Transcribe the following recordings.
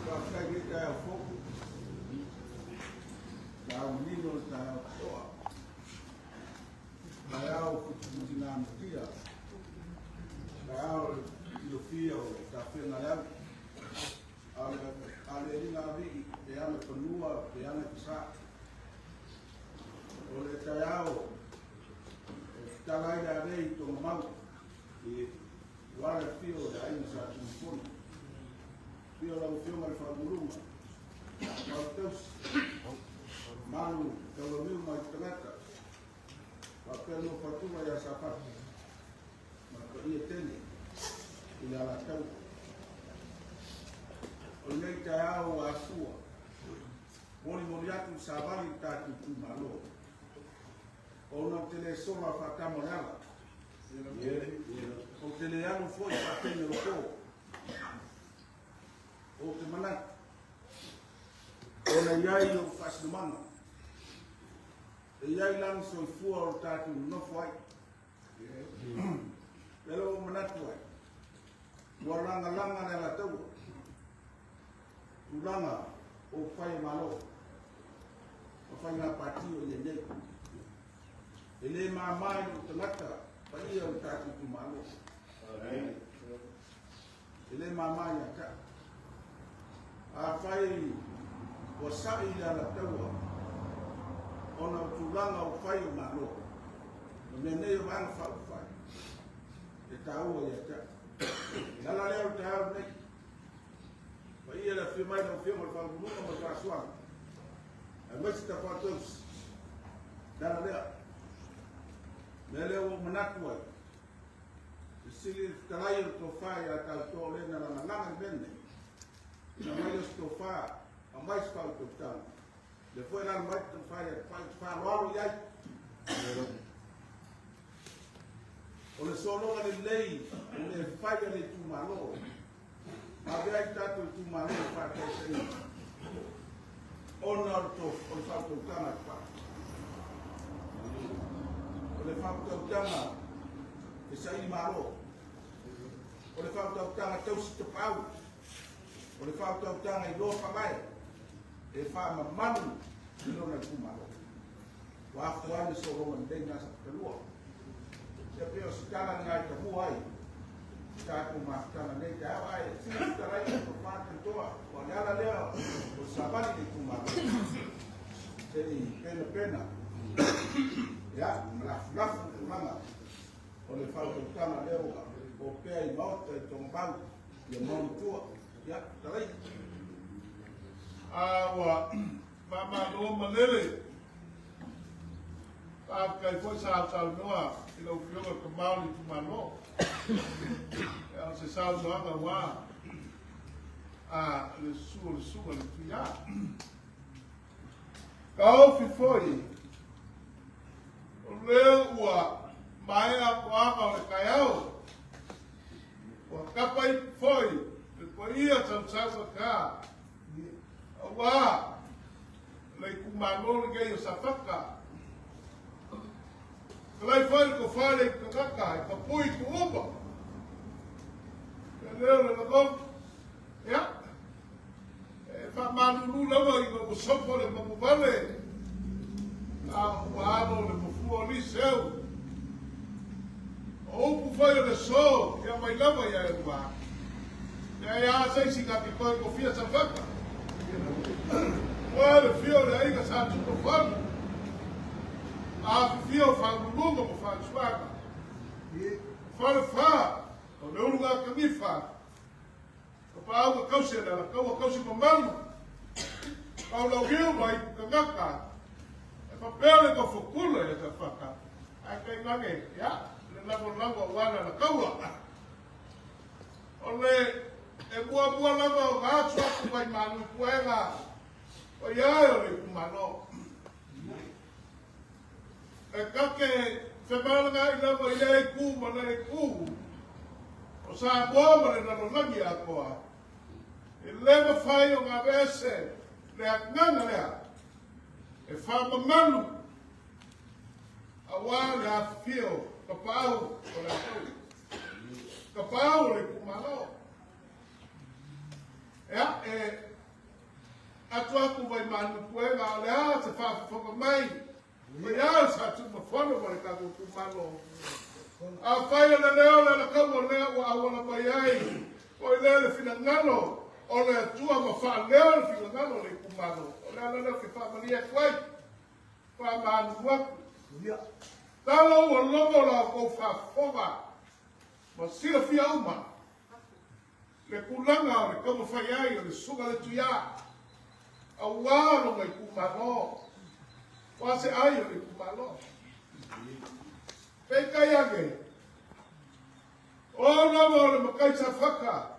Faafetai i lenei taeao fou. Taeao manino le taeao totoa. Taeao fitifitigamatia. Taeao le filofia o le tafega le au. A le alii alii e ana fanua e ana sa. O le taeao e fetala ai le alei i Togamau i aua le afio o le aiga Sa Tunumafono. Afio lau Afioga i le Faauluuluga, Malu Tausi, Malu Taulaniu mai Tagata, faapea le nofo atuga ia Safata, ma le paia tele i le Alataua. O lenei taeao ua afua, molimoli atu le savali i le tatou itumalo, ona ou te le sola faatama o le ala. Ou te le alu foi faatene o le po. Ou te manatu, ona i ai ou faasinomaga, e i ai lagi soifua o le tatou nonofo ai. Lea ua manatu ai, ua lagalaga le Alataua, tulaga o fai o Malo, ma faiga pati o i ai nei. E le mama i lou tagata paia o le tatou itumalo. E le mama ia te au. Afai ua sa'i le Alataua ona o tulaga o fai o Malo, ma mea nei o Vaega Faaupufai, e taua ia te au. Le ala lea o le taeao lenei, paia le afio mai lau Afioga i le Faauluuluga ma le Faasoaga, aemaise Tafaatausi. Le ala lea, mea lea ua ou manatu ai, Fesili le fetalai o le tofa ia tatou o lea na lagalaga le mea lenei. Ina mai lea o se tofa, aumai se faautautaga. Lea foi lalo mai le tofa ia te faaaloalo i ai. O le sologa lelei o le fai a le itumalo. Avea ai tatou itumalo i faataitaiga ona o le faautautaga e fai. O le faautautaga e saili malo. O le faautautaga tausi tapaau. O le faautautaga iloa faavae e faamamalu i lona itumalo. Ua afua ai le sologa lelei na Safatalua. Ia pei o se tala lena e tamua ai tatou mafutaga nei taeao, ae sili fetalai o tofa taitoa, ua le ala lea o le savali le itumalo se i penapena ia ma lafulafu tulaga o le faautautaga lea ua opea i maota i Togamau ia Maumatua. Ia talai. A ua faamalo malele. Faafetai foi sa saunoa i lau Afioga i le Tama o le itumalo. Ia, o se saunoaga ua a le susu o le susuga i le Tuiā. Taofi foi, o lea ua maea atoaga o le taeao, ua tapa ipu foi le paia sausaugata, aua le itumalo lenei o Safata. Talai foi le tofa le tagata e tapui tuuma. Le leo le lagona. Ia, e faamalulu lava ina ua sopo le manuvale, a ua alo le mafua o Liseu. O upu foi o le aso, ia mai lava ia Elua. Ia e a se isi na te toe tofia Safata. Ua le fia o le aiga Sa Tunofono. Afifio Faauluuluga ma Faasuaga. Falefa o le uluga kanifa. Ka paau ka kausi le Alataua kausi mamalu. Paulauiu ma ipu tagata. E fapea le nofo kula ia Safata. Ae tainane, ia, le lagolago aua le Alataua. O le e muamua lava ona atu atu mai malu i puega, o ia e o le itumalo. E kake femalagaai lava i lea itu ma lea itu o Samoa ma le lalolagi atoa, e le mafai ona aveese le agaga lea e faamamalu aua le afifio tapaau o le atunuu, tapaau o le itumalo. Ia, e atu aku vai manu puega o le a se faafofoga mai. Mai ao sa tumafono ma le tatou itumalo. Afai o le leo le alakaua lea ua auala mai ai, foi lea le finagalo o le Atua ma faaleo le finagalo o le itumalo. O le ala lea ou te faamalie atu ai, faamanu atu. Talo ua logo la outou faafofoga ma silafia uma le tulaga o le taumafai ai o le Susuga le Tuiā, auā lona itumalo, ua se ai o le itumalo. Peitai ane, o au lava o le matai Safata,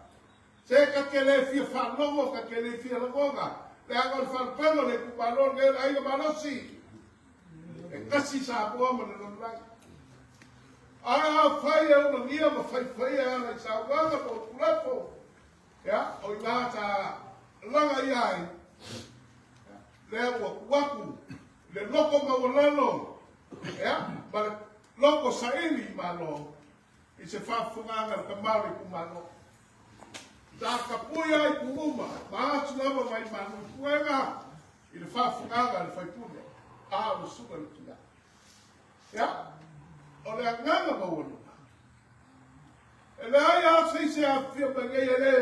se ta te le fia faalogo, ta te le fia lagona, leaga o le faalupega o le itumalo lenei o le aiga malosi, e tasi Samoa ma le lalolagi. Ae afai e ulagia ma faifaia e ala i saunoaga ma upu lafo, ia, o i ina sa laga ia ai, lea ua tuu atu le loko maualalo, ia, ma le loko saili i Malo i se faafofogaaga a le tama o le itumalo. Sa tapui ai itu uma, ma atu lava mai manu i puega i le faafofogaaga a le faipule, a o le susuga i le Tuiaana. Ia, o le agaga maualuga. E leai lava se isi e afifio mai nei e le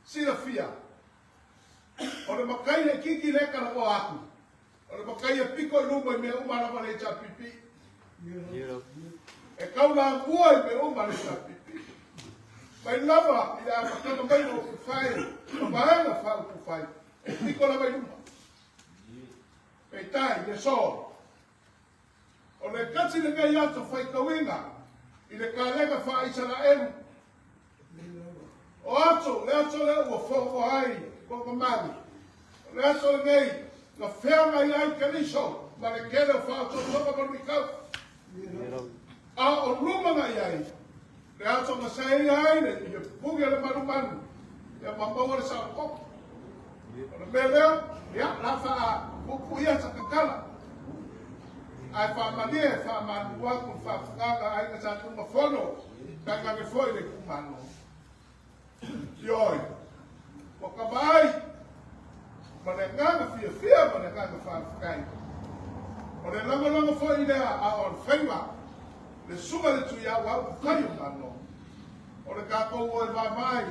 silafia. O le matai laitiiti lea e talanoa atu, o le matai e pito i luma i mea uma lava a le HRPP. E taulamua i mea uma a le HRPP. Mai lava i le amataga mai o Upufai, o Vaega Faaupufai, e pito lava i luma. Peitai, le aso, O le tasi lenei aso faitauina i le kalega faa-Isaraelu. O aso, le aso lea ua foafoa ai toatamanu. O le aso lenei na feagai ai Keriso ma le tele o faaosoosoga ma luitau. A o luma na i ai, le aso na saeia ai le pupuni a le manumanu, ia ma maua le saolotoga. O le mea lea, ia, la faapuupuia sa tatala. Ae faamalie e faamalulu atu le faafofogaaga a Aiga Sa Tunumafono, tainane foi le itumalo. Ioe, ua ta vaai ma le agaga fiafia ma le agaga faafetai. O le lagolago foi lea a o le faiva, le susuga i le Tuiaua Upufai o Malo. O le tatou o e vaavaai,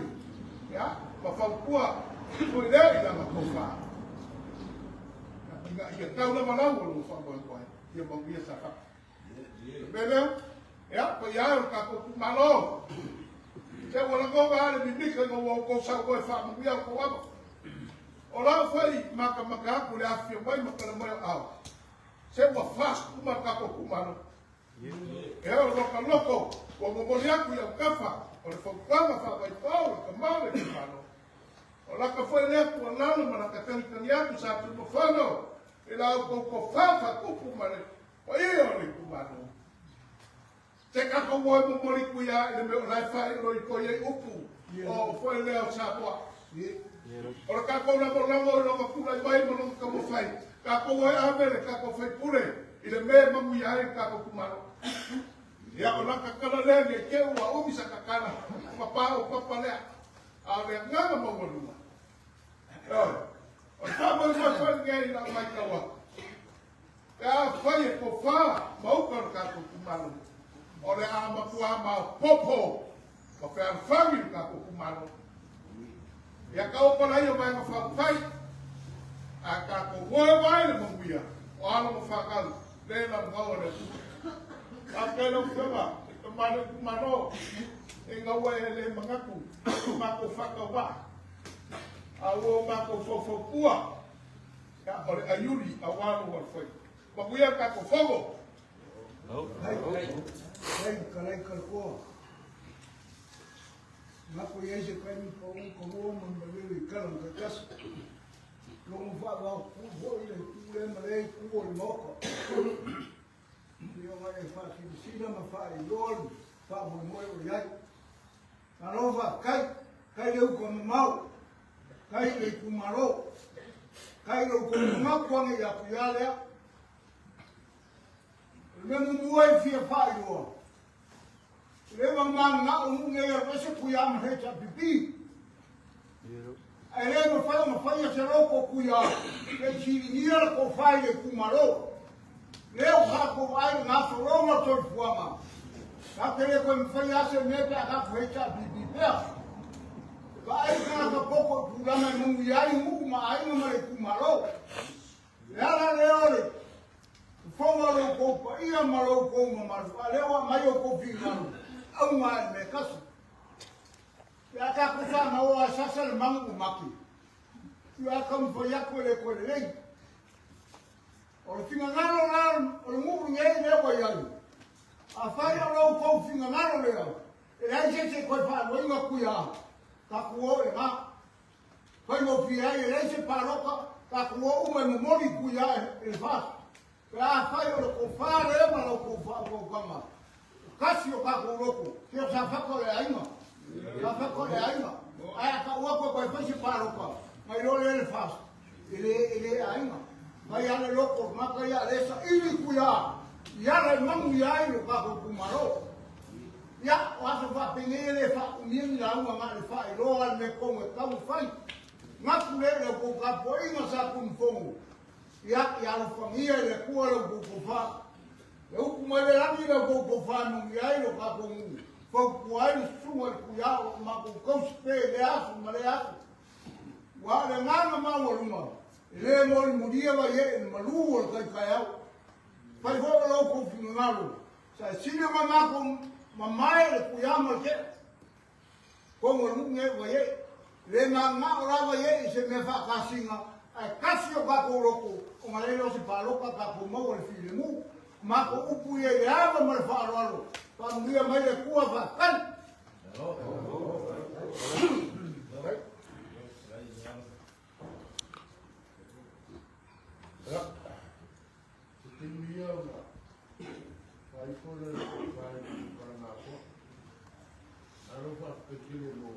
ia, ma fautua foi lea i lana tofa. Ina ia tau lava lau o lou faamoemoe, ia manuia Safata. O le mea lea, ia, paia e o le tatou itumalo, se ua lagona lava le mimita ina ua outou saunoa e faamanuia outou ava. O lau foi matamata atu i le afifio mai ma tala mai o ao, se ua fast uma le tatou itumalo. E o lota loko ua momoli atu i autafa o le fautuaga faavaifau i tama o le itumalo. O laka foi lea tuualalo ma laka tagitagi atu sa Tuimafono i la outou tofa faatupu ma le paia o le itumalo. Se tatou o e momoli tuia i le mea o la e faailoilo ai upu o foi lea o Samoa. O le tatou lagolago i lona tulai mai ma lona taumafai, tatou o e ave le tatou faipule i le mea e manuia ai le tatou itumalo. Ia, o lata tala lea ne i te i ua umi sa tatala, ona paopapa lea. A o le agaga maualuga, ioe, o le faamoemoe foi lenei i lau matau atu, pe afai e tofa ma uta le tatou itumalo, o le a matua maopoopo ma fealofani le tatou itumalo. Ia taoto laia Vaega Faaupufai, ae tatou o e vaai le manuia o alo ma fanau le lalogau a le Atua. Faafetai lau Afioga i le tama o le itumalo, ina ua e le manatu i matou faatauvaa, a ua o matou faufautua, ia, o le aiuli aua lou alofaiva. Manuia le tatou Fono. Kai, kalai kalakoa. Nako i ai se taimi pau ka ua ma malele i kala ma taitasi. Logo faavao ku foi le itu lea ma lea itu o le Maota. Pei ona e faasilasila ma faailoa le faamoemoe o i ai. Malo faafetai, kai le uta mamao, kai le itumalo, kai lo outou manatu ane ia Tuiā lea. O le mea muamua e fia faailoa, le va mananao nuu nei alu ese Tuiā ma HRPP. Ae le mafai ona faia se loko kuia se i siligia le tofa i le itumalo. Lea ua tatou vaai i le gasologa o le soifuaga, tatou te le toe mafai lava se mea pe a tatou HRPP pea. E vaai le tagata poto i tulaga e manuia ai nuu ma aiga ma le itumalo. O le ala lea o le fofoga o lo outou paia ma lo outou mamalu, a o lea ua aumai outou finagalo, auga lava i le mea e tasi. Pe a tatou fanau a sasa le magu ua mate. Ia a taumafai atu e le toe lelei. O le finagalo la o le nuu lenei lea ua i ai. Afai o lo outou finagalo lea, e leai se isi e toe faaluaina kuia, tatou o i lena. Faigofie ai e leai se palota, tatou o uma e momoli kuia e le FAST. Pe afai o le tofa lea ma la outou faautautaga, tasi o tatou loto, se o Safata o le aiga. Safata o le aiga. Ae a tau atu e toe fai se palota, na iloa lea le FAST, e le, e le aiga. Fai lava le loto o le tagata ia, lea e saili kuia, i ala e manuia ai lo tatou itumalo. Ia, o aso faapenei e le faaumia ni lauga na o le faailoa lava le mea tonu e tatau ona fai. Manatu lea i la outou tapuaiga sa Tunufono, Ia, ia alofagia e le Atua la outou tofa. Ia upu mai le lagi la outou tofa e manuia ai lo tatou nuu. Fautua ai le susuga i le Tuiao o lo o matou tausi pea i lea aso ma lea aso. Aua o le agaga maualuga, e le molimolia vaiee i le malu o le tai taeao. Fai foi o lo outou finagalo, sa e sili ona matou mamae le Tuia ma le Tea. Tonu o le nuu nei o Vaiee. E le mananao la Vaiee i se mea faatasina, ae tasi o tatou loto, ona leai lea o se palota tatou maua le filemu. O matou upu ia i le ava ma le faaaloalo, faamanuia mai le Atua, faafetai. Ia, se taimi ia ona faaifo lea i le tofa i le Palagatoa. Malo faafetai tele mo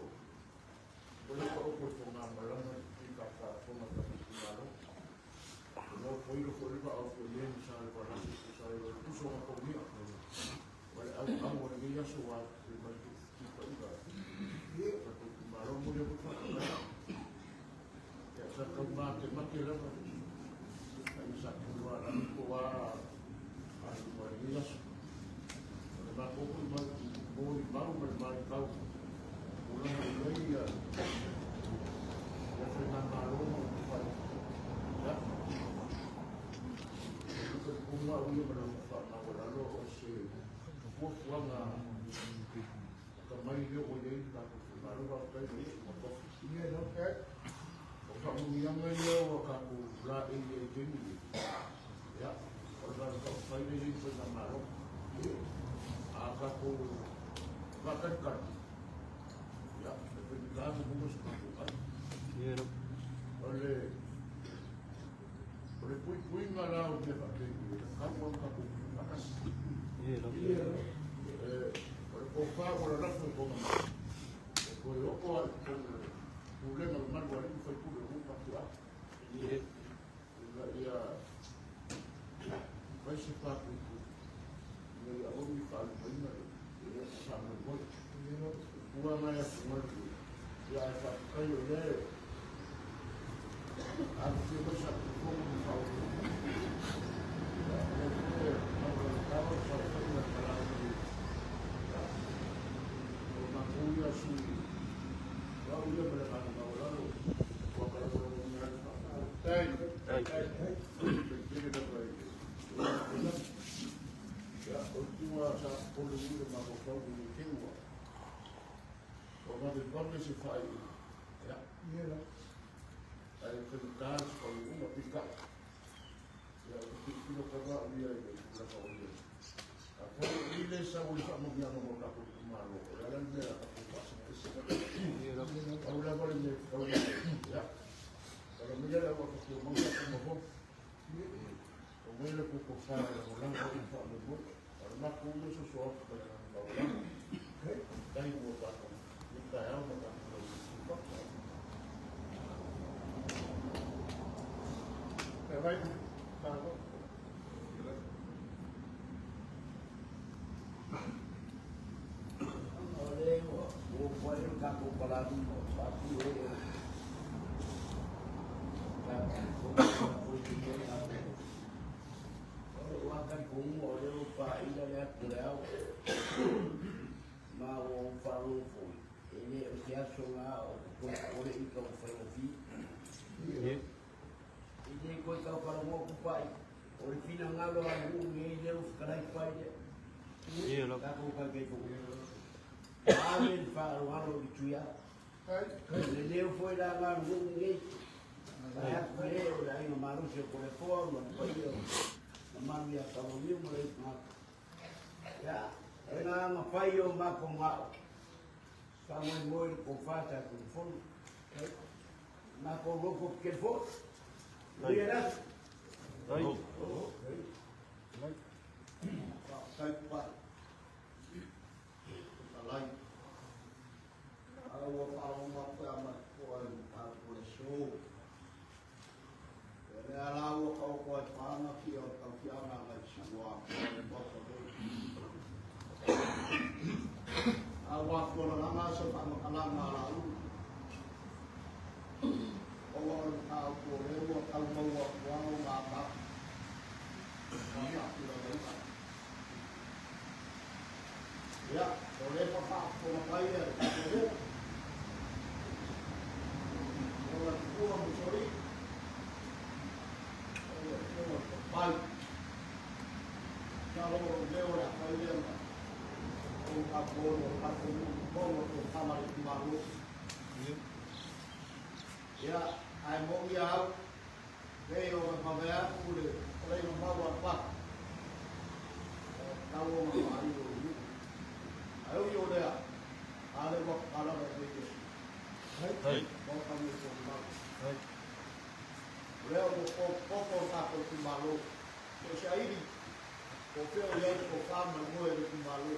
o le paopo i fogamalama i ka faafofoga a tatou itumalo. E nofoilo foi le vaaopo i le ma sa le valasi tusa ai o le uso na paulia. Ma le auau o lenei aso ua afifio mai tipaiga tatou itumalo. Momoli atu le faafetai. Ia sa tau matemate lava ai sa tau alagi po o a aiga i lenei aso. O le matou foi molimau ma le matau tulaga i ai ia faigamalo ma upufai. Ia, e talitonu au ia ma le faamaualalo o se fuafuaga atamai lea ua i ai le tatou faigamalo. Faafetai i lau Susuga Tofi. O faamanuiaga ia ua tatou laei ai i taimi nei, ia, o le Vaega Faaupufai lea e i ai le Faigamalo. A tatou faatalitali, ia, e faigata ona maua se tatou ai. O le o le puipuiga la o mea faapeni, e tatau lava ona tatou tuufaatasi. O le tofa ua lalafo i Togamai, E toe oo lava i totonu o le pulega mamalu a alii ma faipule o nuu ma afioaga, ina ia fai se papuipui ina ia aua ne i faalumaina le faamoemoe. Ua nai atugalu ia, ae faafetai o lea e afifio mai sa tufono ma faauluulu. Ia, o lea foi e maualalo le saofaiga i le malae nei. Ia, O matou ia sui o au ia ma le agaga maualalo ua ka lagolagoina ai le faafetai. Faafetai tele lava i le Ia, o le tua sa popole ui le mafaufau i le teu ua ua vavevave se faaiuga. Ia, ae faigata se taunuuga peitai. Ia, ou te tilotilo lava au ia i le tulaga o i ai. Afai o i lea e sau ai faamanuiaga mo tatou itumalo, o le a la le mea o le a tatou faasina ese? Pau lava le mea e tatau ona ia, tala maia le au a mau sa tumafou. Aumai le tou tofa e lagolago ai le faamoemoe. O le matou ia soso atu ma le agaga maualalo. Faafetai mo tatou nei taeao ma tatou lauupu. O lea ua oo ai le tatou Palanina o Patu e O lou lava talitonuga o lea ua papaina le atu o le ao, ma ua ou faalogo foi, e le o se aso na ou te toe popole i tau faigofie. E le toe tau falogo atu pai, o le finagalo a le nuu nei lea ua fetalai pai lea. Tatou Taitaifono. Ave le faaaloalo i le Tuiaana. O le leo foi la na o le nuu lenei. Vaeatu le o le aiga malosi o Toleafoa ma le paia o mamalu ia Tauaniu ma le Ipugata. Ia, o le agaga fai o matou manao, faamoemoe i le tofa sa Tulifono. Matou loto tetele foi. Manuia le aso. Faafetai Pai. Fetalai. Ae ua faalogologo atu pea ma le totoa i le mataupu o le aso. O lea la ua taoto ai paga fia o le tautiaga agai i Siuamoa i le Maota nei. A ua atualalaga se faamatalaga a Laauli, ona o le mataupu o lea ua tau maua atu lava ona ataata ma faatulagaina. Ia, o lea e faafofoga mai le tatou nuu, o le Tupua Musolii, o le Afioga i le Papai. Masalo o lou leo o le a fai lea ma ou tatou o le tatou nuu i totonu o le fonotaga a le itumalo. Ia, ae moni au, pei ona vave atu le fetalaiga mau a le Papa, e tatau ona faailo i nuu. Ae ui o lea, a lea ua tatala lava i lenei aso. Maota nei fonotaga. O lea ua potopoto le tatou itumalo. So o se aili, po o fea o i ai le tofa ma le moe o le itumalo.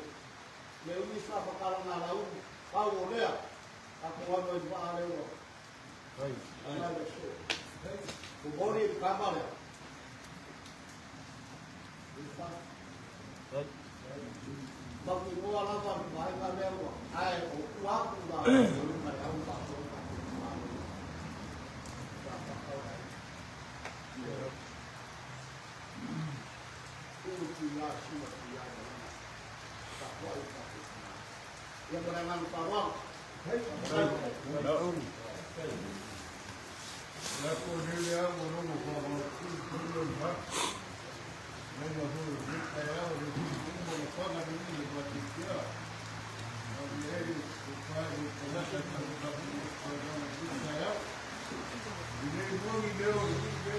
Le umi faamatalaga a Laauli, pau o lea, tatou alu ai i le vaa lea ua mai le aso. Momoli le tama lea. Mautinoa lava le vaega lea ua ae o tua atu la o luma le au faafoe tatou itumalo. Sa faatau ai. Tuu tuia sua tuia malama. Tapuai le tatou itumalo. Ia ma le agaga faaaloalo. Le ko le au o logo wha tu tu le ha. Le ma ho le ka ya o le tu mo le fa na ni le ma ti kia. Na ni e o fa e ko la ta ta ta ko na na tu ka ya. Ni le mo ni le o ni le.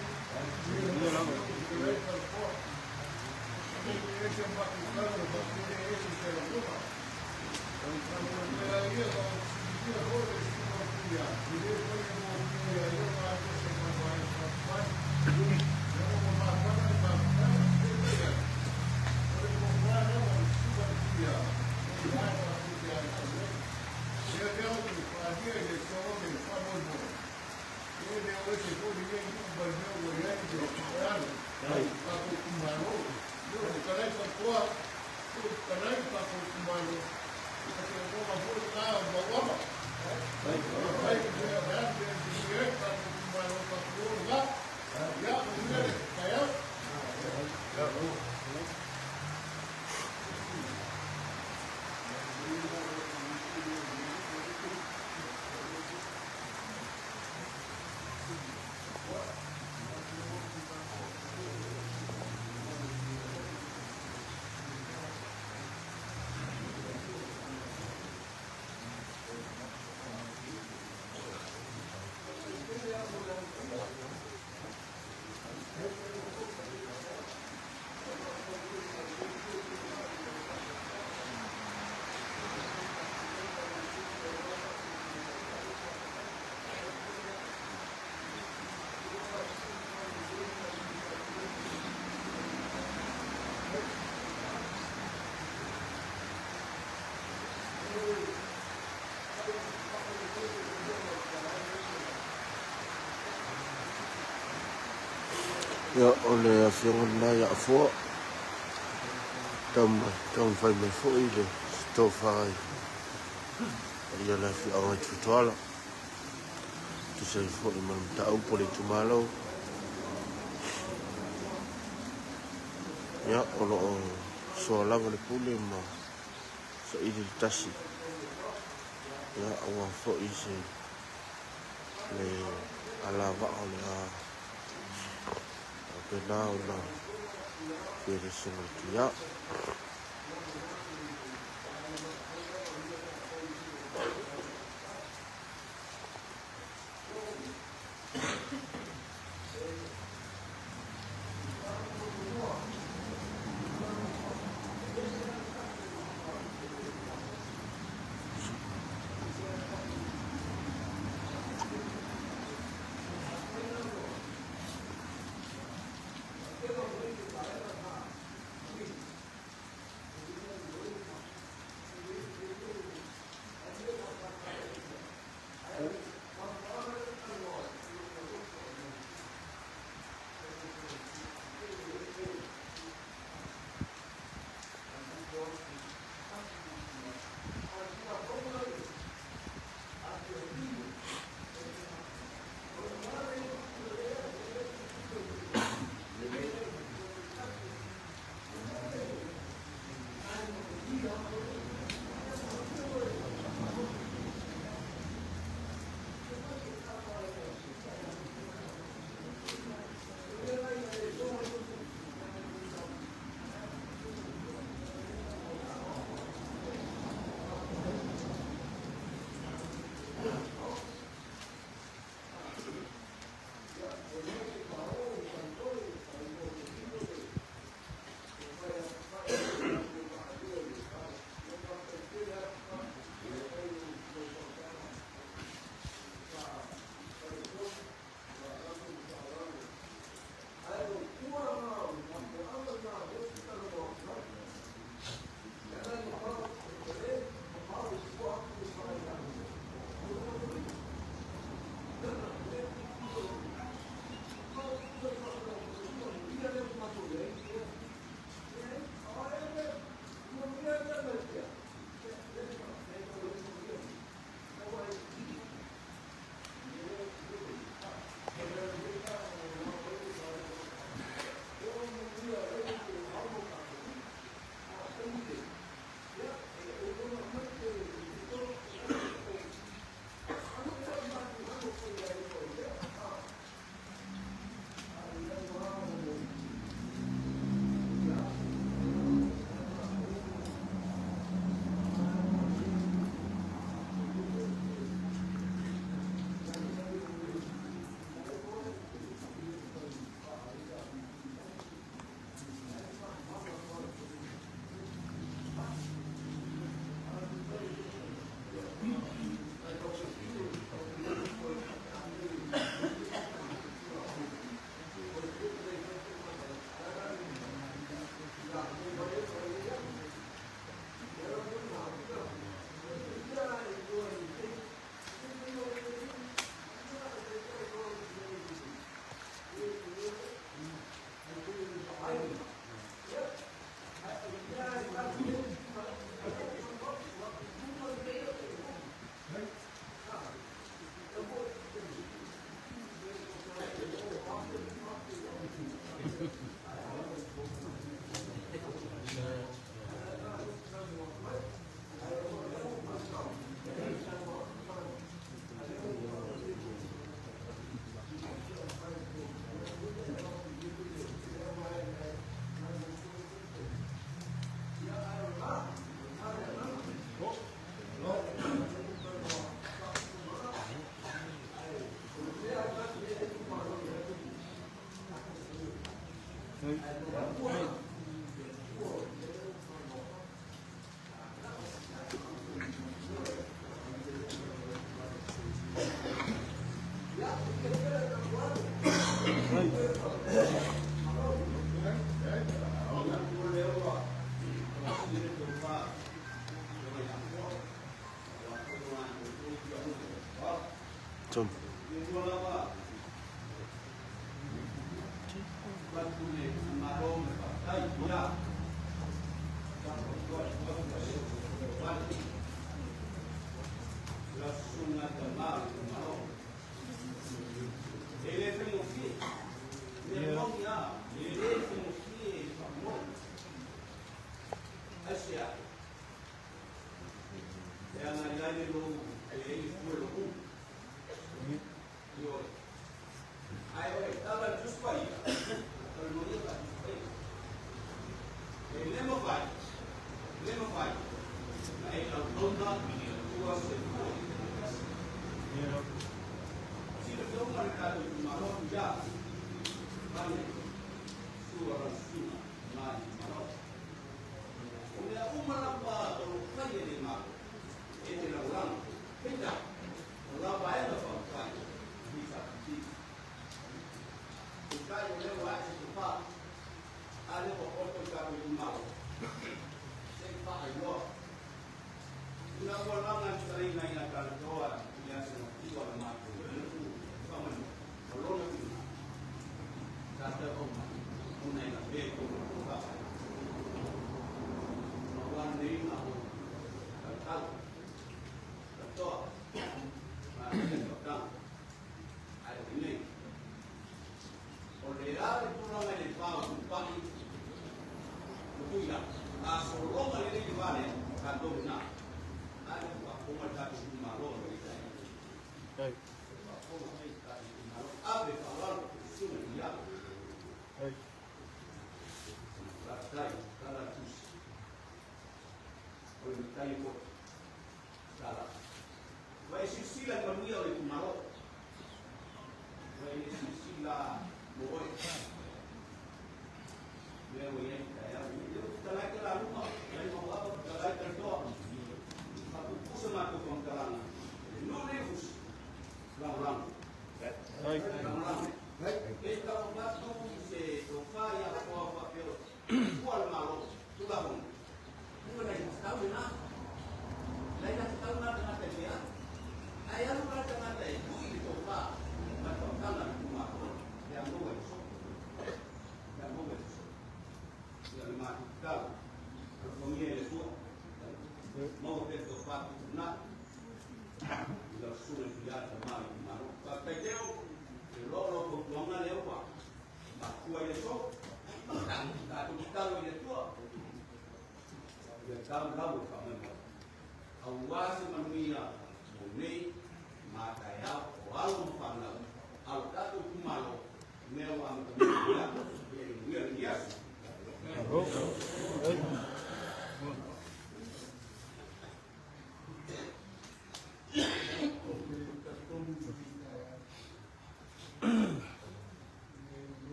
Ni le la ko le ka ko. Ni e se ma ti ka ro ba ti le e se se la ko. O ka mo le a ia o ti ia ho le si mo ti ya. Ni le ko ni mo ti ya ia ma ko se ma ma e pa. Ya mo ma ka ma ma ka te ya. O le ko ma na mo si ba ti ya. O ya ma ti ya. Ya te o tu pa ni e so mo me fa mo mo. E le o se ko ni ni ba ni o ya ni o ya. Pa ko ku ma ro. Yo ka lai pa ko ka lai pa ko ku ma ro. Ka te o ma fo na ma wa ma. Ai ai ya ba de ni e pa ko ku ma ro pa ko la. Ya o ni le ka ya. Ia, o le afioga lena ia Afoa. Taumafai mai foi le tofa i le afioaga i Tutuala. Tusa ai foi ma le mataupu a le itumalo. Ia, o lo o soa lava le pule ma saili le tasi. Ia, aua foi se le alavaa o le a faapena ona fia le susuga i le Tuia. Tom.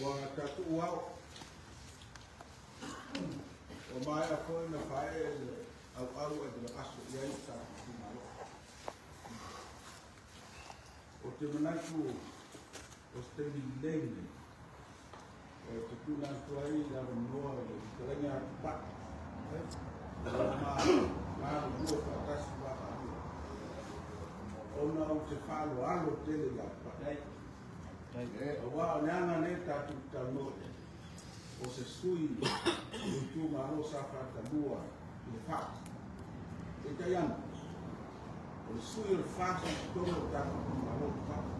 Ua tatou ao ua maea foi ona faaee le auau ae le aso i ai le tatou itumalo. Ou te manatu o se taimi lelei lenei e te tuuina atu ai le avanoa i le fetalaiga a Tupai o lo o ma galulue faatasi vaavaalua. Ona ou te faaaloalo tele ia Paʻi. Aua o le aga lea tatou te talanoa i ai, o se sui o le itumalo sa faatalua i le FAST. Peitai ane, o le sui o le FAST i totonu o le tatou itumalo o Paʻi.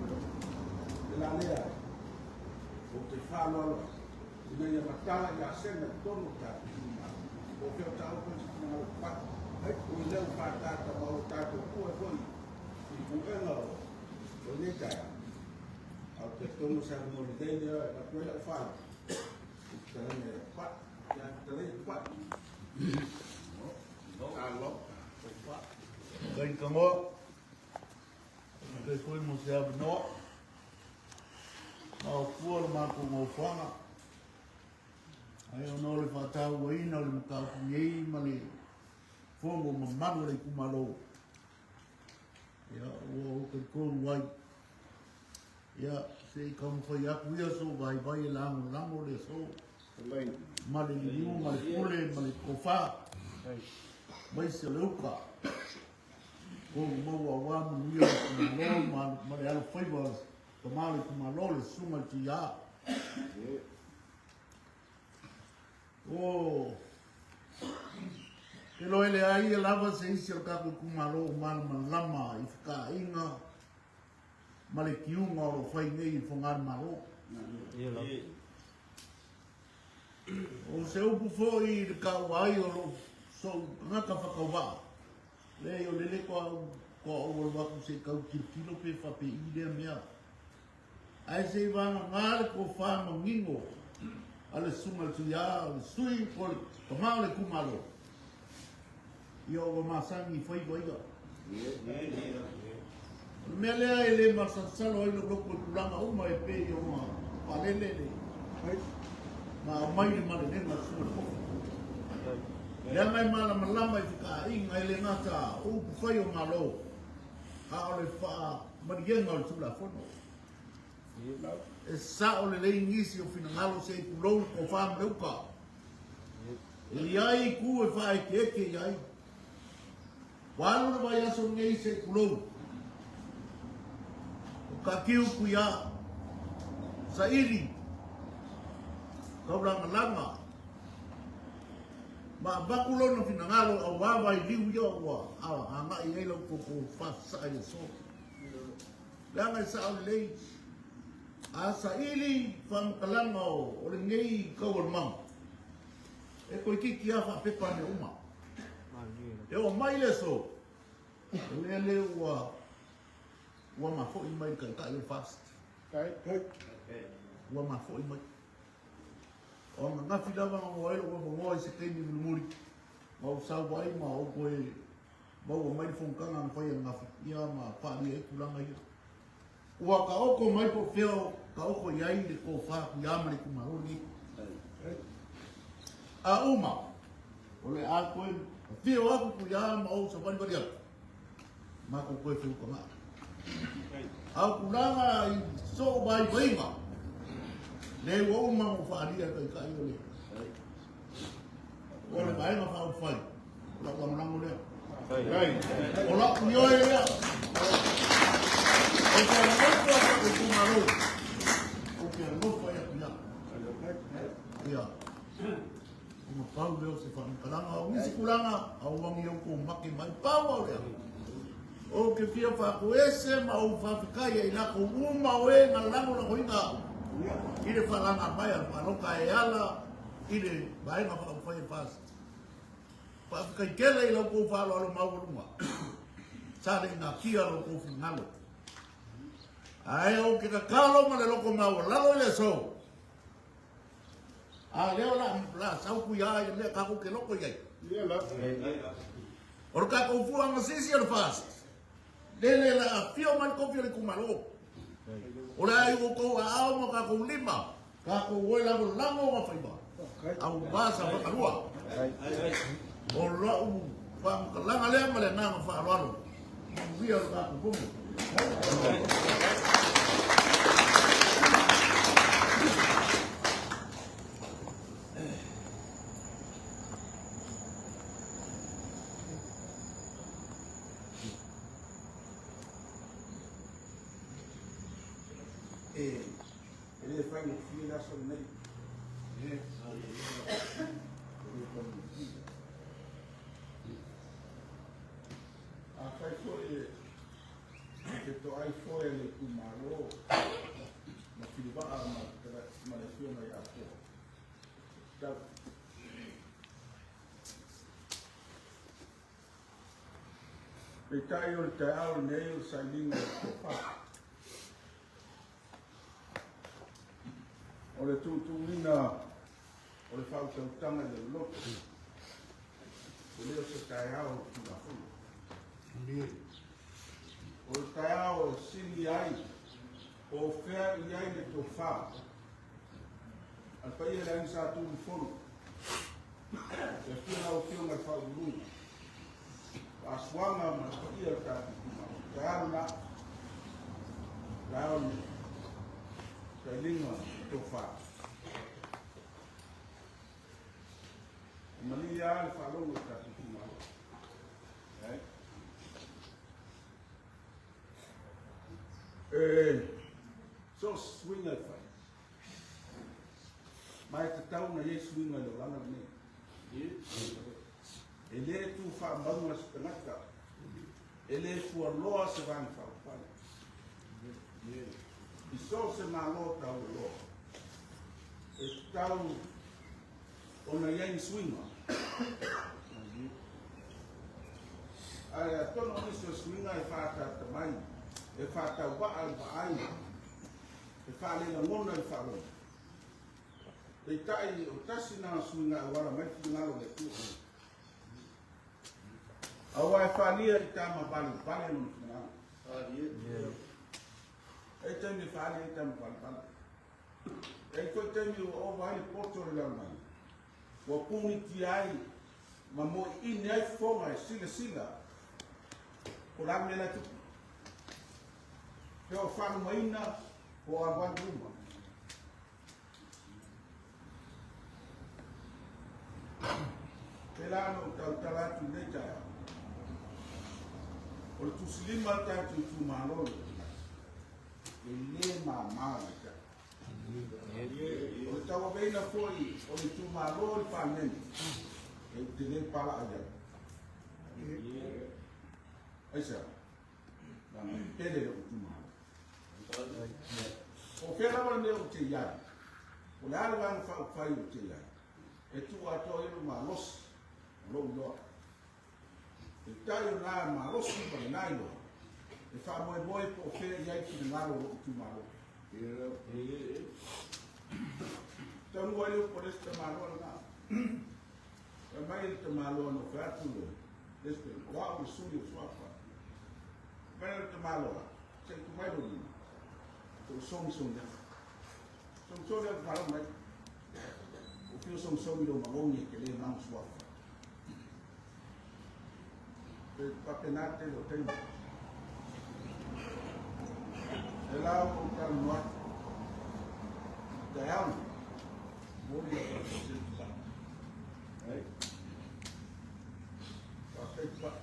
O le la lea, ou te faaaloalo ai, ina ia matala ia Sega i totonu o le tatou itumalo. Po o fea o taoto ai se finagalo o Paʻi. Ui lea ua faaataata ma o tatou pue foi i puega o lenei taeao. Ae ou te talitonu sa mo lelei lea e avatu ai lau faaaloalo i le fetalaiga ia Paʻi. Ia fetalai Paʻi. Malo. Kai Tangoa. Faafetai foi mo se avanoa. Ma o fua le matou nofoaga. Ae ona o le faatauaina o le mataupu nei ma le fono mamalu o le itumalo, ia, ua ou talitonu ai, ia, se i taumafai atu ia sou vaivai e lagolago le aso, ma le liliu ma le pule ma le tofa, aemaise o le uta, o maua aua manuia o le itumalo ma le alofaiva o le tama o le itumalo, le susuga i le Tuiā. O ke loe leai ia lava se isi o le tatou itumalo o malamalama i fekaaʻiga ma le tiuga o lo o fai nei i Fogalemalo. O se upu foi i le taua ai o lou sou tagata faatauvaa, leai o lele toa ou toa ou alu atu se i tau tilotilo pe faapei lea mea. Ae se i vagana le tofa manino a le Susuga i le Tuiā, o le sui po o le tama o le itumalo, ia ua masani i faiva ia. O le mea lea e le masalosalo ai lou loto i tulaga uma e pei ona faalele le ma aumai le malelega a le Susuga i le Kofi. Leaga e malamalama i fekaaiga e le gata o upufai o Malo, a o le faamaliega o le Tulafono. E sao lelei nisi o finagalo se i tulou le tofa ma le uta. E i ai itu e faaeteete i ai. Ua alu le vaiaso lenei se i tulou. O Katiu Kuia, saili, taulagalaga, ma avatu lona finagalo auā vailiu ia ua agai ai lau outou fasasaa i aso. Leaga e sao lelei, a saili faamatalaga o lenei taualumaga, e toeitiiti lava faapepa mea uma. E oo mai le aso, o lea le ua ua mafoi mai le taitai o le FAST. Ua mafoi mai. O ananafi lava na maua ai lou avanoa i se taimi mulimuli, na ou sau ai ma ou toe maua mai le fonotaga na fai ananafi, ia ma faaalia ai tulaga ia. Ua taoto mai po o fea o taoto i ai le tofa Tuiā ma le itumalo lenei. A uma, o le a toe afio atu Tuiā ma ou savalivali atu, matou toe feutagaʻi. A o tulaga i sou vaivaiga, lea ua uma ona ou faaalia e Taitai o le o le Vaega Faaupufai, o lau lagolago lea. O lau ioe lea. Ou te alofa i lou itumalo. Ou te alofa ia Tuiā. Ia. Ona pau lea o se faamatalaga. O nisi tulaga, aua ne i outou make mai. Pau au lea. Ou te fia faatoese ma ou faafetai ia i latou uma o e na lagolagoina au i le faalaga mai a le palota e ala i le Vaega Faaupufai e FAST. Faafetai tele i la outou faaaloalo maualuga sa le i natia lo outou finagalo. Ae ou te tatalo ma le loto maualalo i le aso, A lea o la sau Tuiā i le mea tatou te loto i ai. O le tatou fuaga sisi o le FAST, lele la afio mai le kofi o le itumalo. O le a i outou aao ma tatou lima, tatou o e lagolago ma faiva. Aua sa whakalua. O lau faamatalaga lea ma le agaga faaaloalo. Manuia le tatou fono. E le faigofie le aso lenei. E le faigofie. Afai foi e fetoai foe a le itumalo ma Filivaa ma le afioga ia Apoa. Tau. Peitai o le taeao lenei o le sailiga o le tofa. O le tuutuuina o le faautautaga i le loto. E le o se taeao o le Tulafono. O le taeao e sili ai po o fea i ai le tofa a le paia i le Aiga Sa Tunumafono, le afio o lau Afioga i le Faauluuluga, Faasuaga ma le paia o le tatou itumalo. Taeao lena, taeao lenei, sailiga tofa. E malie lava le faalogo i le tatou itumalo. E so o se suiga e fai, ma e tatau ona i ai suiga i le olaga lenei. E le tu faamauga se tagata, e le fualoa se vaega faaupufai. I so o se Malo taualoa, e tatau ona i ai ni suiga. Ae atonu o nisi o suiga e faaataata mai, e faatauvaa i le vaai, e faalelagona i le faalogo. Peitai, o tasi lena suiga e auala mai le finagalo o le Atua. Aua e faaalia i tama valevale lona finagalo. E i ai taimi e faaali ai tama valevale. E i ai foi taimi ua ova ai le poto o le lalolagi, ua punitia ai ma moiine ai fofoga e silasila po o le a le mea la e tupu. Pe o faalumaina po o alualu i luma. Pēlā ona ou tautala atu i lenei taeao. O le tusilima a le tatou itumalo i le tagata, e le māmā le tali. O le tauaveina foi o le itumalo i le Palemene, e te le palaa i ai. Aisea? Leaga e pele lou itumalo. Po o fea lava le mea ou te i ai, po o le a le vaega faaupufai ou te i ai, e tuu atoa i ai lou malosi ma lou iloa. Peitai o lena malosi ma lena iloa, e faamoemoe po o fea i ai le finagalo o lou itumalo. Taunuu ai le upu a le isi tamaloa lena. Fai mai le tamaloa na ou fai atu le isi taimi, o au le sui o Suafa. Fai mai le tamaloa, se i tuu mai lou lima, se i sogisogi atu. Sogisogi atu faalogo mai. Ua fia sogisogi lou magogi e te le mago Suafa. E faapena le tele o taimi. E la ua ou talanoa atu. Taeao nei, momoli lau faafetai Tupai. Ai. Faafetai Tupai.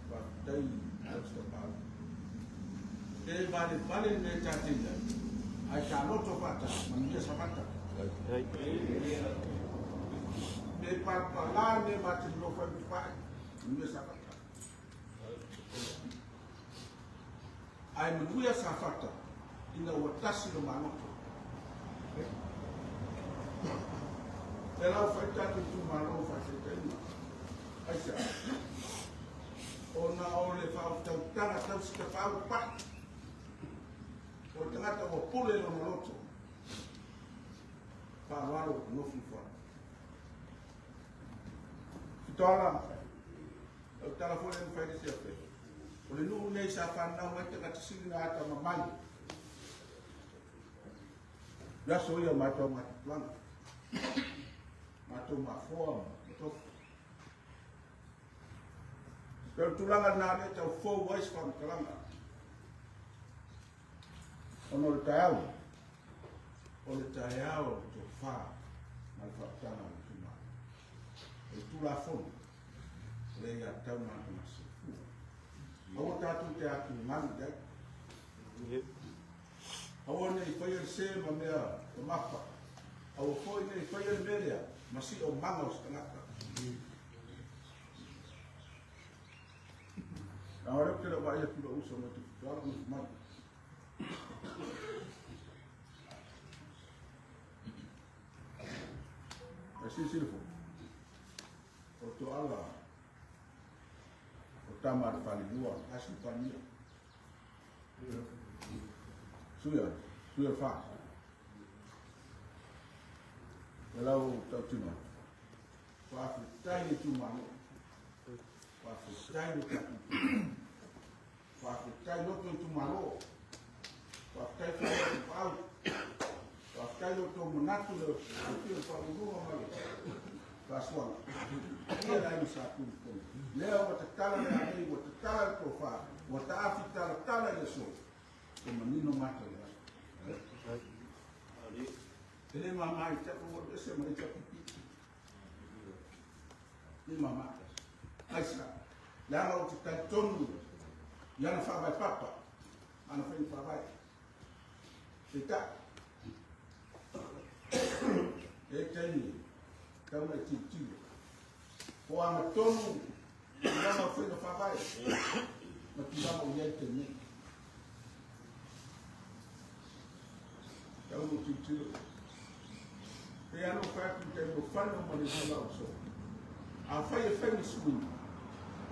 Faafetai Tausi Tapaau. E valevale le mea ta te i ai, ae taloto faatasi, manuia Savata. Pe palapala le mea ma te nonofo ai ma Tupai, manuia Safata. Ae manuia Safata ina ua tasi lo maloto. Lea la ua fai tatou itumalo faataitaiga. Aisea? Ona o le faautautaga tausi tapaau pai. O le tagata ua pule lona loto. Faaaloalo nofo ifo atu. Fitoala, o le tala foi lea na fai le isi afe. O le nuu lenei sa fanau ai tagata sili na atamamai. I aso ia o matou matupulaga. Matou mafoa ma tofu. Pei o le tulaga lena lea e tau fou ai se faamatalaga. Ona o le taeao, o le taeao o le tofa ma le faautaga a le itumalo. O le Tulafono, o le aiatatau lena a le tagata soifua. Aua tatou te atugalu i ai. Aua ne i faia le sē ma mea mamafa. Aua foi ne i faia le mea lea ma si'omaga o se tagata. A o lea ou te le o vaai atu i lou uso mai Tufitoala ma mai. Ae silasila foi, o Toala o tama a le falelua, asi Palemia. Suia, suia le fa. E lau tautino atu. Faafetai le itumalo. Faafetai le tatou itumalo. Faafetai loto itumalo. Faafetai faafetai. Faafetai lo outou manatu le afio faauluga ma le faasuaga. Ia la i sa tuli tonu. Lea ua tatala le alei, ua tatala le tofa, ua taafi talatala i le aso. Ua manino mata o le aso. E le mama i te ua ese ma le pipi. Le mama. Aisa, leaga ou te talitonu i ana faavae papa, ana faiga faavae. Peitai, e taimi, tau na e tilotilo. Po agatonu tulaga o faiga faavae ma tulaga o i ai taimi nei. Tau na tilotilo. Pei lava ona ou fai atu i taimi o fano ma le vala o so. Afai e fai ni suiga,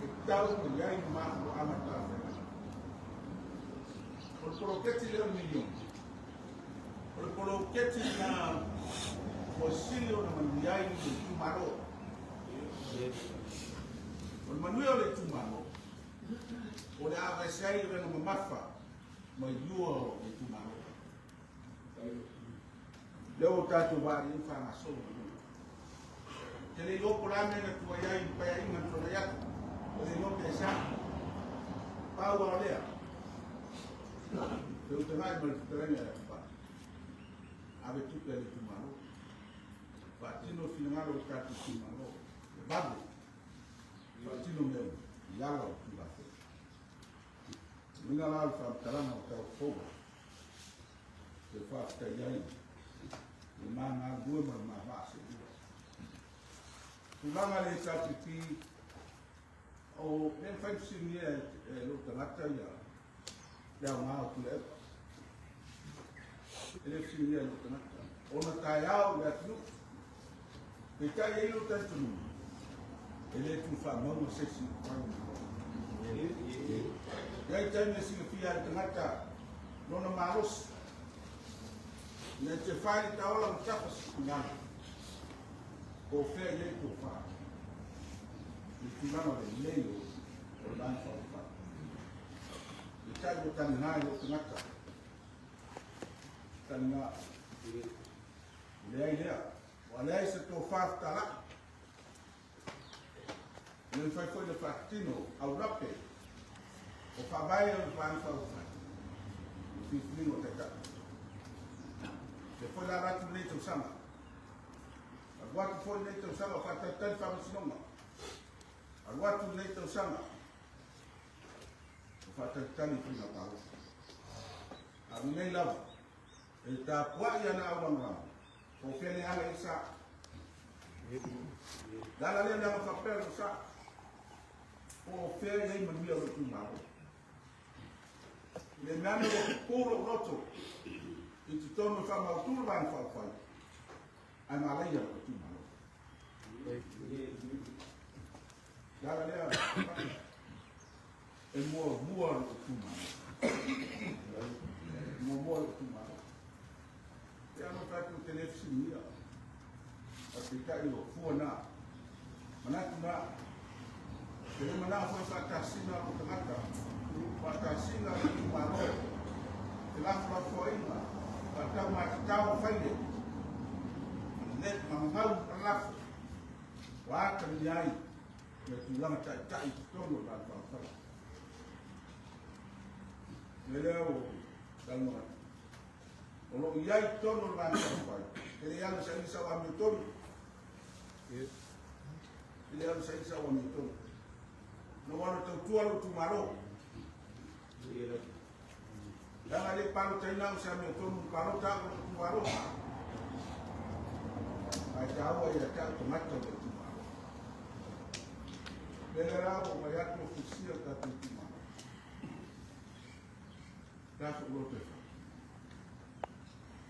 e tatau ona i ai ni mafuaaga talafeagai. O le poloketi lea o le miliona, o le poloketi lena ua sili ona manuia ai le itumalo. O le manuia o le itumalo, o le a aveese ai le vena mamafa mai lua o le itumalo. Lea ua tatou vaai ai faagasolo i luga. Te le iloa po o le a mea na tuai ai i le paeaiga na tuanai atu. Te le iloa pe sa. Pau lava o lea, feutagai ma le fetalaiga ia Tupai. Ave tupe a le itumalo. Faatino le finagalo o le tatou itumalo. E vave. Faatino mea uma i ala o le Tulafono. Uiga la o le faamatalaga o tau fou. Te faafetai ai le ma galulue ma le ma vaa seelua. Tulaga le HRPP, o le mafai fesiligia e lou tagata ia le aoga o Tuilaepa. E le fesiligia e lou tagata. Ona taeao i le atunuu. Peitai e i ai lou talitonuga, e le tuufaamauga se isi i fai o Malo. E i ai taimi e silafia ai le tagata lona malosi, ina e te fai le taola ma tafa se finagalo, po o fea i ai tofa i le tulaga o le lelei o le Vaega Faaupufai. Peitai ua taliga i lou tagata, taliga. Leai lea, ua leai se tofa fetalai. E le mafai foi ona faatino aulape o faavae o le Vaega Faaupufai i le filifiliga o Taitai. Lea foi la alu atu lenei tausaga. Alu atu foi lenei tausaga o faatalitali faamasinoga. Alu atu lenei tausaga o faatalitali faiga palota. A o lenei lava, E tapuai ana au lagolago, po o fea le ala i sa. Le ala lea leaga faapea lou sa. Po o fea i ai manuia o lou itumalo. I le mea ane ua pupū lou loto i totonu e faamautu le Vaega Faaupufai, ae malaia lou itumalo. Le ala lea e muamua lou itumalo. E muamua lou itumalo. E ano tatou te le fesiligia. Ae peitai o fua na. Manatu na. Te le manao foi faatasina lou tagata. Faatasina le itumalo. Te lafolafoaiga. Faataumatatao faile. Magagau lafo. Ua atagia ai le tulaga taitai i totonu o le Vaega Faaupufai. O le lea ua talanoa atu. O lo o i ai i totonu o le Vaega Faaupufai, e le alu e saili sau amiotonu. E le alu e saili sau amiotonu. Na ua alu e tautua lou itumalo. Leaga e le i palotaina au i se amiotonu i le palota au i lou itumalo. Ae taua ia te au tagata o le itumalo. O le mea lea la ua ou vaai atu ua fulisia le tatou itumalo. O le a sou loto e fai?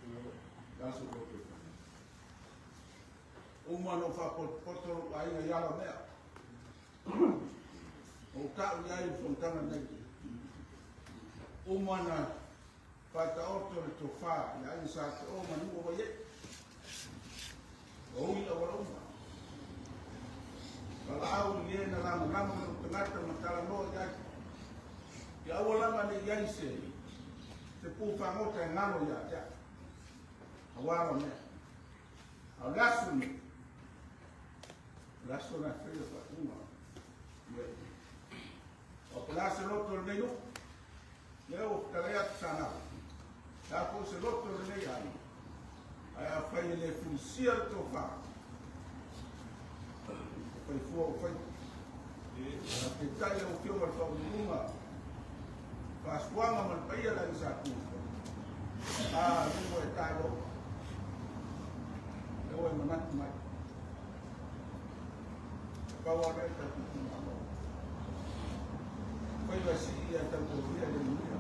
O le a sou loto e fai? Uma ona ou faapotopoto lou aiga i ala o mea. Ua ou tau i ai i le fonotaga lenei. Uma ona faataoto le tofa i aiga sa te o ma nuu o Vaiee. Ua ui auala uma. Valaau i e na lagolago i lou tagata ma talanoa i ai. Ia aua lava ne i i ai se pu fagota e galo ia te au. Aua la mea. A o le aso lenei, o le aso na e faia faaiuga. O po o le a se loto o lenei nuu, lea ua fetalai atu Sanau, le a foi se loto o lenei aiga, ae afai e le fulisia le tofa, e fai fua ua fai. Faafetai lau Afioga i le Faauluuluga, Faasoaga ma le paia o le aiga Sa Tuiatua. A, lea ua e tailo, lea ua e manatu mai. E pau lava lea i tatou itumalo. Faiva e sii ia tautogia le manuia.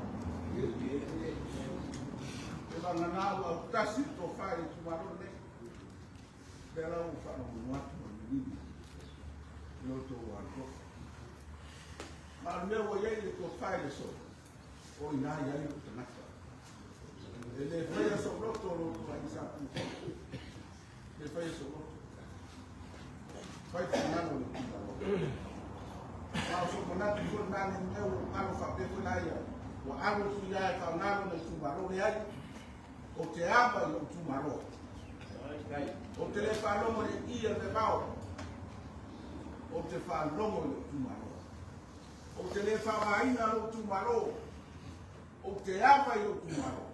E vagana ua autasi le tofa i le itumalo lenei. Lea la ua faalogologo atu ma le manino i lo outou alolofa. Ma o le mea ua i ai le tofa i le aso, o i ina i ai lou tagata. E le faia sou loto o lo outou aiga sa tu. E le faia sou loto. Fai finagalo o le itumalo. Ma o sou manatu foi lena ne i mea ua ou alo faapea foi la ia, ua alo atu ia e faaaoga lona itumalo, leai. Ou te ava i lou itumalo. Ou te le faalogo i le i a le vavao. Ou te faalogo i lou itumalo. Ou te le faaaogaina lou itumalo. Ou te ava i lou itumalo.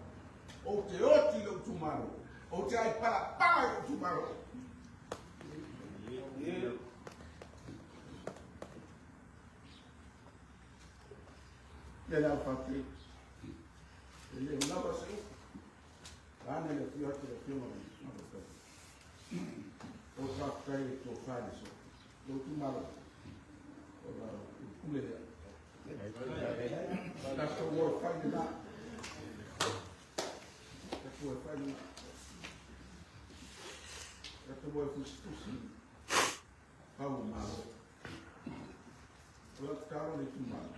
Ou te oti i lou itumalo. Ou te aipalapala i lou itumalo. Lea la faafetai. E le o lava se upu. Vaeane le afio atu o le Afioga i le Maota. O faafetai i le tofa i le aso. Lou itumalo, o la pule lea. Tatou o e fai lena. Tatou o e fai lena. Tatou o e tusitusi pau o Malo. O lau tatalo i le itumalo,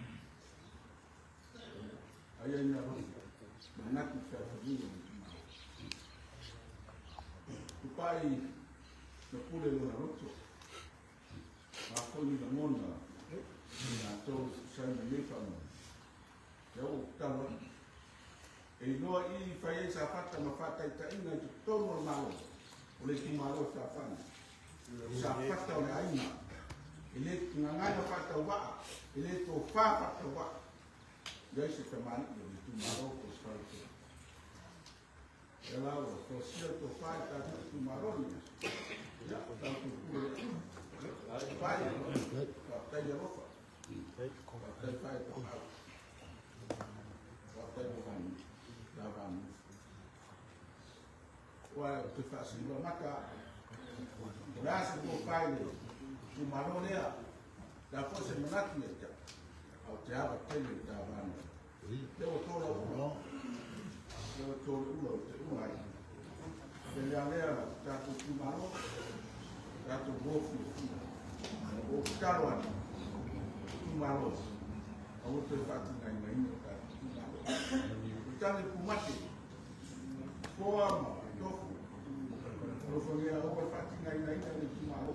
aia ina alofa, manatu i fealofaniga o le itumalo. Tupai na pule lona loto, a foi ni lagona i latou e tusa ai ma lenei faamoemoe. Lea ua ou tatalo atu, e iloa i i fai ai Safata ma faataitaiga i totonu o le Malo, o le itumalo e fealofani. O Safata o le aiga, e le gagana faatauvaa, e le tofa faatauvaa. I ai se tamalii o le itumalo po o se faletua. Lea la ua folasia le tofa i tatou itumalo nei. Ia, tatou pule lea. Faafetai, faafetai le alofa. Faafetai fae paau. Faafetai mo vanu, la vanu. Ua ou te faasiliva mata, o le a se tofa i le itumalo lea, le a foi se manatu ia te au, a o te ava tele i le ta vanu. Lea ua to lau ula, lea ua to le ula o te ula ai. Le lea lea tatou itumalo, tatou o fiafia. Ua ou tatalo atu, itumalo, aua toe faatinainaina o tatou itumalo. O tagi pumate, Toa ma tofu. Alofagia aua le faatinainaina le itumalo.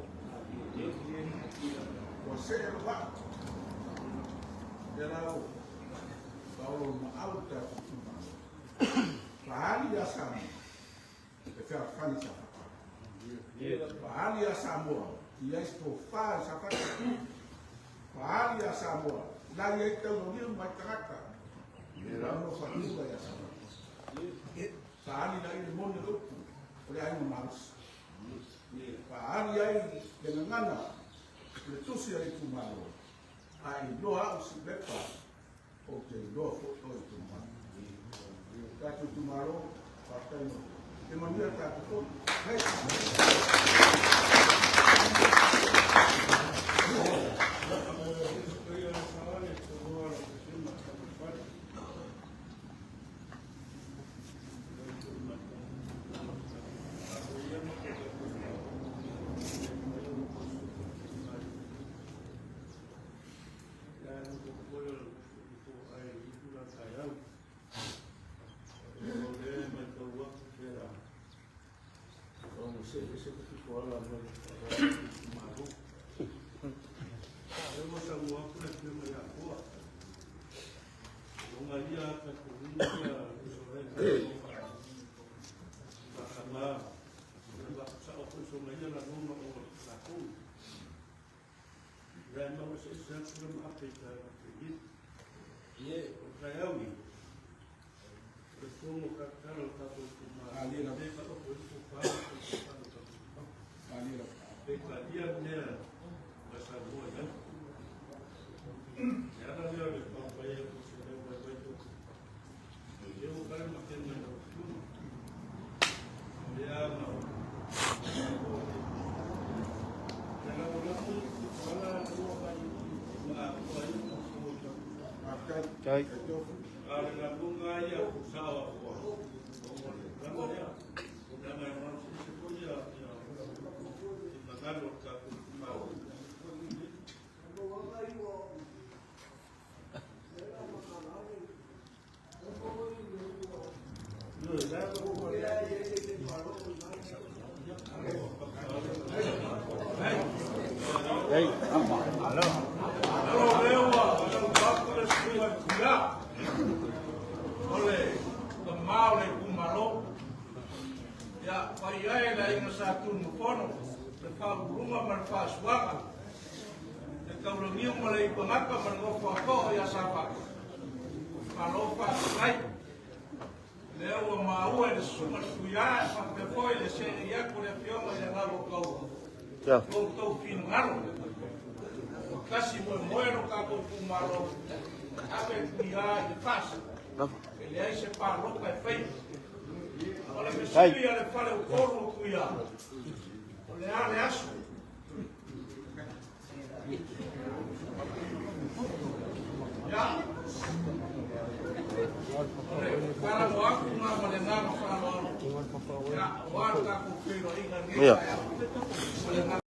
Ua see le vaa. Lea la ua faaoloolo maau le tatou itumalo. Faaali ia Samoa e fealofani Safata. Faaali ia Samoa i ai se tofa i Safata. Faaali ia Samoa la i ai tauloliu mai tagata. Le nofo atuga ia Safata. Faaali la i le moni o le upu o le aiga malosi. Faaali ai le gagana i le tusi a le itumalo, a e iloa au Siulepa, ou te iloa foi oe itumalo. Tatou itumalo, faafetai mo le manuia o le tatou Fono. Hei! O le tama o le itumalo, ia fai ai le aiga Sa Tunumafono, le faauluuluga ma le faasuaga, le taulagiu ma le ipagata ma le nofo a too ia Safata. Malo faafetai. Lea ua maua i le susuga le Tuia e faapea foi le seei atu le afioga i le Agaga o Kaua. Ia. Lo outou finagalo. Ua tasi moemoe lo tatou itumalo, ave Tuia i le FAST. E leai se palota e faia. O le fesili a le faleupolu o Tuia, o le a le aso? Ia, o le talanoa atu lena ma le agaga faaaloalo, ia, aua le tatou feiloaiga i lenei taeao. Ma le agaga.